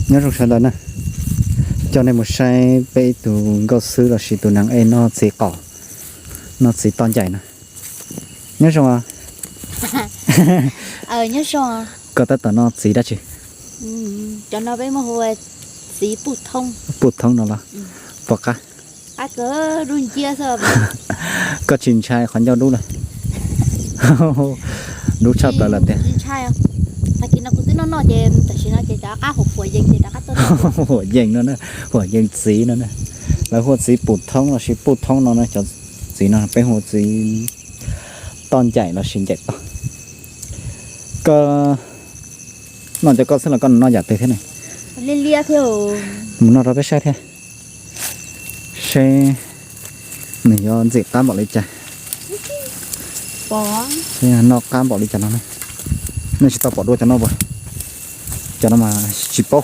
Nyob zoo sawv daws na, coj nej mus saib peb ib tug nkauj xwb lossis tus neeg ej noj txiv qaub, noj txiv toj ncaim na. Nyob zoo os. Koj tab tom noj txiv dab tsi? Puj thoob no los? Pom qab. Koj tsis ntshai qhov ncauj dub lawm? Dub tshaj plaws lawm tiag. Huam yees no na, huam yees txiv no na. Lawv hu ua txiv pum thoob lossis puj thoob no na, cov txiv no peb hu ua txiv toj ncaim lossis ncaim toj. Koj noj cov koj xwb los koj noj yam twg thiab ne? Mus noj rau peb saib thiab, seb nws yuav ntxim qab npaum li cas, seb noj qab npaum li cas no. Nej tsis tau pom dua cov no puas? Cov no mas tsis paub